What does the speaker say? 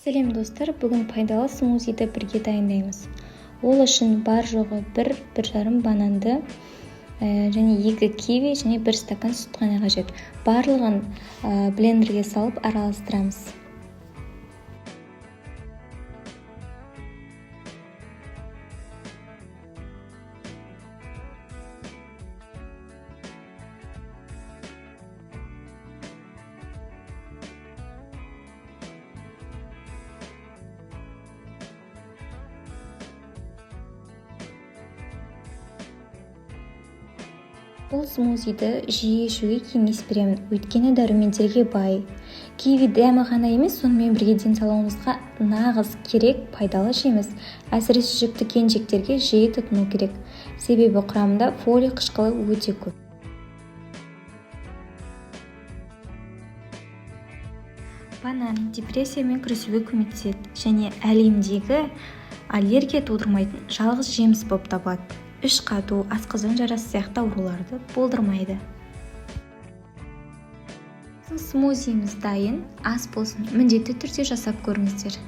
Сәлем, достар! Бүгін пайдалы смузиді бірге дайындаймыз. Ол үшін бар-жоғы 1-1,5 бананды және 2 киви және 1 стакан сүт қана қажет. Барлығын блендерге салып араластырамыз. Бұл смузиді жиі ішуге кеңес беремін, өйткені дәрумендерге бай. Киви дәмі ғана емес, сонымен бірге денсаулығымызға нағыз керек пайдалы жеміс. Әсіресе жүкті келіншектерге жиі тұтыну керек, себебі құрамында фолий қышқылы өте көп. Банан депрессиямен күресуге көмектеседі және әлемдегі аллергия тудырмайтын жалғыз жеміс болып табылады. Іш қату, асқазан жарасы сияқты ауруларды болдырмайды. Смузиіміз дайын, ас болсын! Міндетті түрде жасап көріңіздер.